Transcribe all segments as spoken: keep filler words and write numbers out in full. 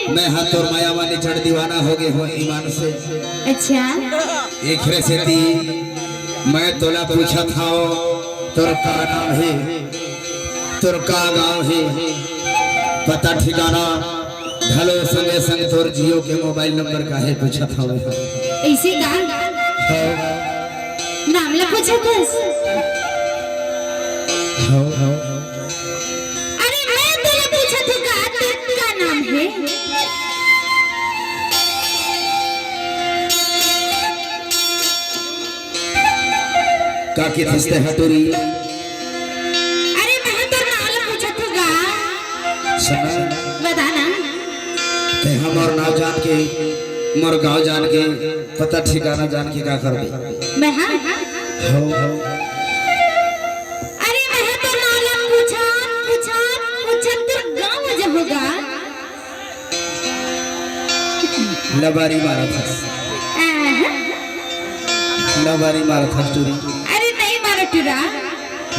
मैं हा तोर मया मा निचड़ दीवाना हो गे हों ईमान से। अच्छा। एखरे सेती मैं तोला पूछत हंव, तोर का नाम हे, तोर का गांव हे, पता ठिकाना घलो, संगे संग तोर Jio के मोबाइल नंबर का हे पूछत हंव। अइसे का? हव। नाम ला पूछत हस? हव, हव। अरे, मैं तोला पूछत हंव का, तोर का नाम हे? का कहिथस तें हा टूरी? अरे, मैं तोर नाम ला पूछत हंव गा। सुन ना। बता ना। तें हा मोर नाम जान के, मोर गांव जान के, पता ठिकाना जान के का करबे? मैं हा? हव, हव। अरे, मैं हा तोर नाम ला पूछत, पूछत, पूछत तोर गांव जाहूं गा। लबारी मारत हस। आहा। लबारी मारत हस टूरी। अरे नहीं मारो टूरा।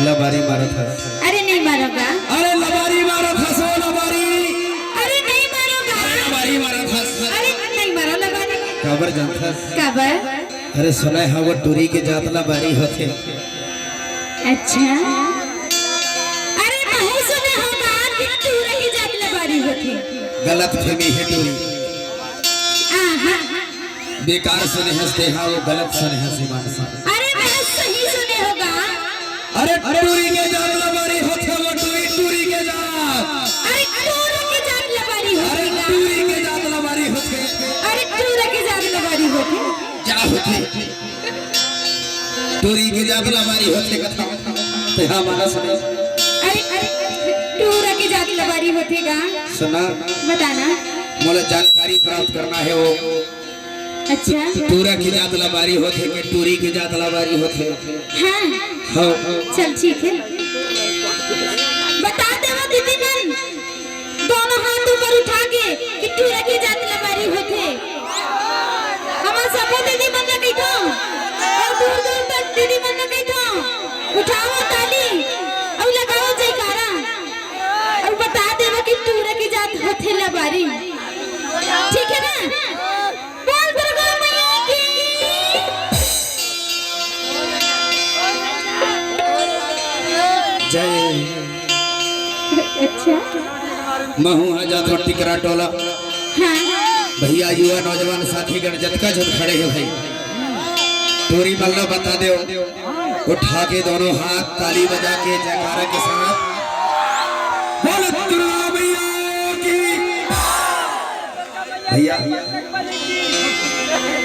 लबारी मारत हस। अरे नहीं मारो गा। अरे लबारी मारत हस, ओ लबारी। अरे नहीं मारो गा। अरे लबारी मारत हस। अरे नहीं मारो लबारी। काबर जानत हस? काबर? अरे सुने हंव वो टूरी के जात लबारी होथे। अच्छा। अरे महूं सुने हंव बात कि टूरा के जात लबारी होथे। गलतफहमी हे टूरी। आहा। बेकार सुने हस तें हा, वो गलत सुने हस ईमान से। अरे मैं सही सुने हंव गा। अरे टूरी के जात लबारी होथे वो टूरी, टूरी के जात। अरे टूरा के जात लबारी होथे गा। टूरी के जात लबारी होथे। अरे टूरा के जात लबारी होथे। का होथे? टूरी के जात लबारी होथे कथंव। तें हा मानस नहीं। अरे, अरे, टूरा के जात लबारी होथे गा। सुन ना। बता ना। मोला जानकारी प्राप्त करना हे वो। अच्छा। टूरा के जात लबारी होथे कि टूरी के जात लबारी होथे? हां। हव। चल ठीक हे। बता देवव दीदी मन। दोनों हाथ ऊपर उठा के कि टूरा के जात लबारी होथे। हमन सबो दीदी मन ला कहिथंव, अउ दूर दूर तक दीदी मन ला कहिथंव, उठावव ताली अउ लगावव जयकारा अउ बता देवव कि टूरा के जात होथे लबारी। ठीक हे ना? बोल दुर्गा मैया की। जय। अच्छा। महूं हा जात हंव टिकरा टोला। हां। भइया, युवा नौजवान साथीगण जतका झन खड़े हे भाई, टूरी मन ला बता देवव, उठा के दोनों हाथ ताली बजा के जयकारा के साथ बोल दुर्गा मैया की। भइया,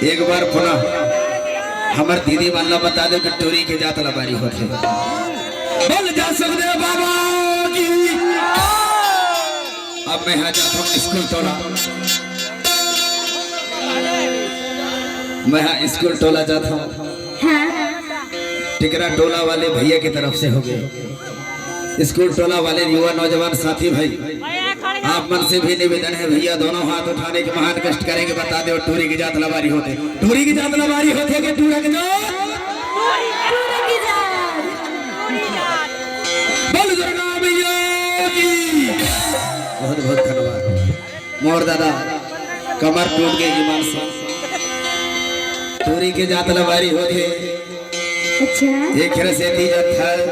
एक बार पुनः हमर दीदी मन ला बता देवव कि टूरी के जात लबारी होथे। बोल जा सुखदेव बाबा की। अब मैं हा जात हंव स्कूल टोला। मैं हा स्कूल टोला जात हंव। हां। टिकरा टोला वाले भइया के तरफ से हो गे। स्कूल टोला वाले युवा नौजवान साथी भाई, आप मन से भी निवेदन हे भइया, दोनों हाथ उठाने के महान कष्ट करेंगे, बता देवव टूरी के जात लबारी होथे। टूरी के जात लबारी होथे कि टूरा के जात? टूरा के जात। बोल दुर्गा मैया की। बहुत बहुत धन्यवाद। मोर दादा कमर टूट गे ईमान से। टूरी के जात लबारी होथे। अच्छा। एखरे सेती जात हंव।